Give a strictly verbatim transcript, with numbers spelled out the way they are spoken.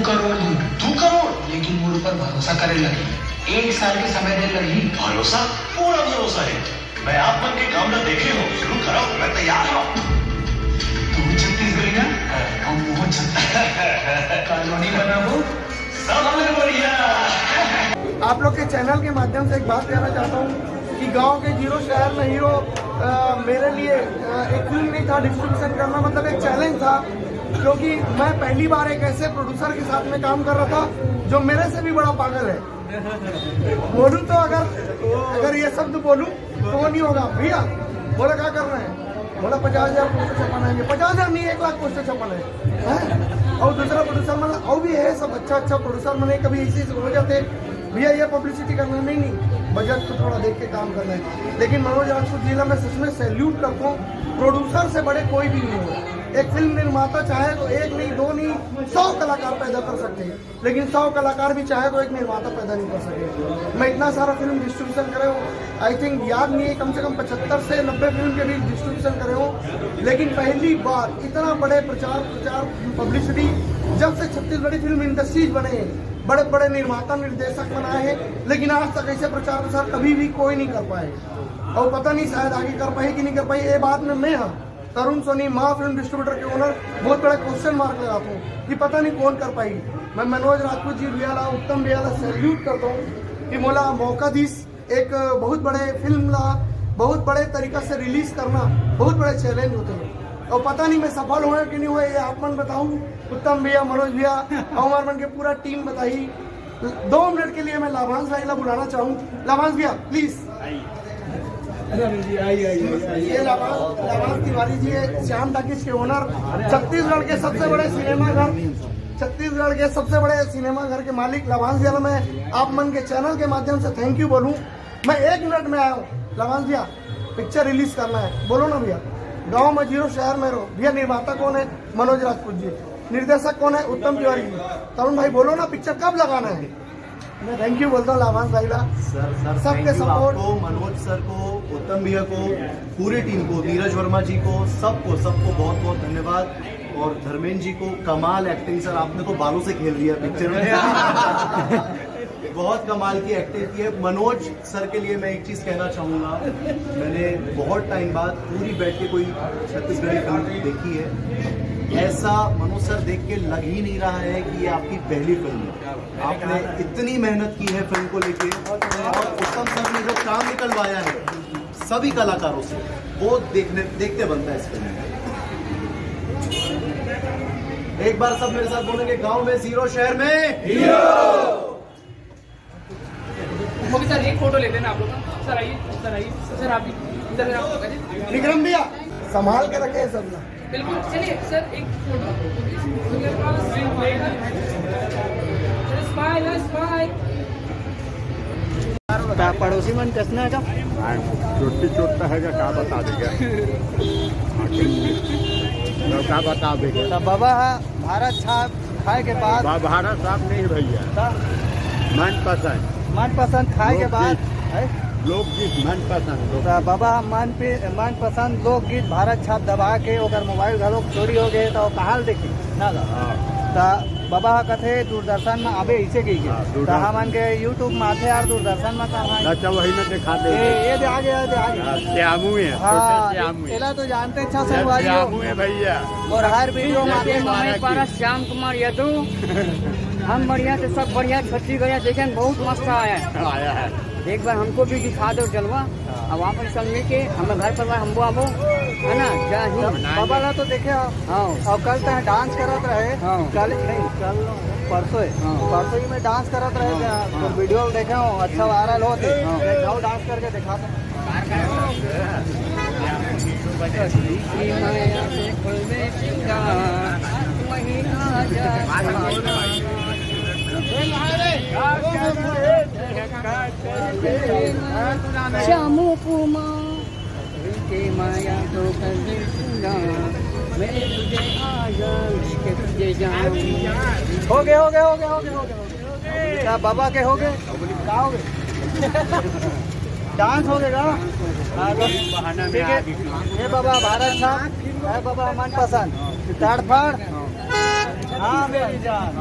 करोड़ नहीं, दू करोड़, लेकिन मोर ऊपर भरोसा करे लगही। एक साल के समय दे लगही। भरोसा? पूरा भरोसा है। मैं आप मन के काम ला देखे हूँ। शुरू करो, मैं तैयार हूँ। तू छत्तीसगढ़ी ना, हम वो छत्तीस कॉलोनी बनाबो। सबले बढ़िया। आप लोग के चैनल के माध्यम से एक बात कहना चाहता हूँ कि गांव के जीरो शहर में हीरो, अ, मेरे लिए, अ, एक फिल्म नहीं था डिस्ट्रीब्यूशन करना, मतलब एक चैलेंज था, क्योंकि मैं पहली बार एक ऐसे प्रोड्यूसर के साथ में काम कर रहा था जो मेरे से भी बड़ा पागल है। बोलूँ तो अगर, अगर ये शब्द बोलूँ तो वो नहीं होगा। भैया, बोला, क्या करना है? बोला, पचास हजार पोस्टर छपवाना है। पचास हजार नहीं, एक लाख पोस्टर छपवाना है, हैं? और दूसरा प्रोड्यूसर मन, और भी है सब अच्छा अच्छा प्रोड्यूसर मन, कभी इसी से हो जाते, भैया ये पब्लिसिटी करना, नहीं नहीं, बजट को थोड़ा देख के काम करना है। लेकिन मनोज राजपूत जी ला मैं सच में सैल्यूट करता हूँ, प्रोड्यूसर से बड़े कोई भी नहीं हो। एक फिल्म निर्माता चाहे तो एक नहीं, दो नहीं, सौ कलाकार पैदा कर सकते हैं, लेकिन सौ कलाकार भी चाहे तो एक निर्माता पैदा नहीं कर सके। मैं इतना सारा फिल्म डिस्ट्रीब्यूशन करे हूँ, आई थिंक याद नहीं है, कम से कम पचहत्तर से नब्बे फिल्म के भी डिस्ट्रीब्यूशन करे हूँ, लेकिन पहली बार इतना बड़े प्रचार प्रचार, पब्लिसिटी, जब से छत्तीसगढ़ी फिल्म इंडस्ट्रीज बने हैं, बड़े बड़े निर्माता निर्देशक बनाए हैं, लेकिन आज तक ऐसे प्रचार प्रसार कभी भी कोई नहीं कर पाए। और पता नहीं शायद आगे कर पाए कि नहीं कर पाए, ये बात में मैं, हाँ, तरुण सोनी, माँ फिल्म डिस्ट्रीब्यूटर के ओनर, बहुत बड़ा क्वेश्चन मार्क लगाता हूँ कि पता नहीं कौन कर पाएगी। मैं मनोज राजपूत जी भैया ला, उत्तम भैया ला सैल्यूट करता हूँ कि मोला मौका दीस एक बहुत बड़े फिल्म ला बहुत बड़े तरीका से रिलीज करना, बहुत बड़े चैलेंज होते हैं। और पता नहीं मैं सफल हुआ कि नहीं हुआ, ये आप मन बताऊ, उत्तम भैया, मनोज भैया, हमार मन के पूरा टीम बताई। दो मिनट के लिए मैं लाभांश भाई ला बुलाना चाहूँ। लाभांश भैया, प्लीज। ये लाभांश, लाभांश तिवारी जी है, श्याम टाकीज के ओनर, छत्तीसगढ़ के सबसे बड़े सिनेमाघर, छत्तीसगढ़ के सबसे बड़े सिनेमाघर के मालिक लाभांश भैया ला मैं आप मन के चैनल के माध्यम से थैंक यू बोलूँ। मैं एक मिनट में आया हूँ। लाभांश भैया, पिक्चर रिलीज करना है, बोलो ना भैया। गांव में जीरो, शहर में हीरो। भैया, निर्माता कौन है? मनोज राजपूत जी। निर्देशक कौन है? उत्तम तिवारी जी। तरुण भाई, बोलो ना, पिक्चर कब लगाना है? मैं थैंक यू बोलता हूँ लाभांश भाई ला। सर, सर, सबके thank you support। आपको, मनोज सर को, उत्तम भैया को, पूरी टीम को, नीरज वर्मा जी को, सबको, सबको बहुत बहुत धन्यवाद। और धर्मेंद्र जी को, कमाल एक्टिंग सर, आपने तो बालों से खेल दिया पिक्चर में। बहुत कमाल की एक्टिंग की है। मनोज सर के लिए मैं एक चीज कहना चाहूंगा, मैंने बहुत टाइम बाद पूरी बैठ के कोई छत्तीसगढ़ी फिल्म देखी है, ऐसा मनोज सर देख के लग ही नहीं रहा है कि ये आपकी पहली फिल्म है। आपने इतनी मेहनत की है फिल्म को लेके, और उत्तम सर ने जो काम निकलवाया है सभी कलाकारों से, वो देखने, देखते बनता है इस फिल्म में। एक बार सब मेरे साथ बोलेंगे, गांव में जीरो, शहर में हीरो। ओके सर, एक फोटो लेते हैं ना आप लोग का। सर आइए, सर आइए, सर आप भी इधर, आप लोग आइए। विक्रम भैया, संभाल के रखे सब ना। बिल्कुल, चलिए सर, एक फोटो। Smile, smile. पड़ोसी मन कसना है का? हाँ, चोटी चोट तो है, का बता देगा? तो का बता देगा? तो बाबा, भारत छाप खाए के बाद बा-, भारत छाप नहीं भैया। का? मनपसंद। मनपसंद खाए के बाद, लोकगीत। है? लोकगीत मनपसंद, लोकगीत। तो बाबा, हम मन पे, मनपसंद लोकगीत भारत छाप दबा के ओकर मोबाइल घलो चोरी हो गए, तो कहाँ ले देखी? ना ला। हाँ। तो बाबा ह कथे दूरदर्शन में आबे, इसे कही के। हाँ, तो दूरदर्शन। हमन के YouTube में आथे यार, दूरदर्शन में कहाँ है? अच्छा, वही में दिखा दे। ये, ये दे आगे, ये दे आगे। हाँ, श्यामू है, हाँ, छोटे श्यामू है। एला तो जानते अच्छा ये संगवारी हो। श्यामू है भैया। और हर वीडियो में ये आते हैं। हमारे पारा श्याम कुमार यादव। हम बढ़िया से सब बढ़िया, छत्तीसगढ़िया देखें, बहुत मस्त आया है। आया है। एक बार हमको भी दिखा दो जलवा। अब वापस सब मिल के हम घर पर हमको आबो, है ना? जय हिंद। बाबा ला तो देखे हो। हाँ। और कल तो डांस करत रहे। हाँ। कल नहीं, कल परसों है। हाँ। परसों ही में डांस करत रहे थे। हाँ। तो वीडियो देखे हो, अच्छा वायरल होते। हाँ। दिखाओ, डांस करके दिखा दो। श्यामू कुमार के माया तो कर दे पूरा, मैं तुझे आजा, मैं तुझे जान। हो गए, हो गए, हो गए, हो गए, हो गए, हो गए। क्या बाबा के हो गए? क्या हो गए? डांस हो गएगा। हाँ, तो ठीक है। ये बाबा भारत छाप, है बाबा मनपसंद। ताड़ फाड़। हाँ, मेरी जान।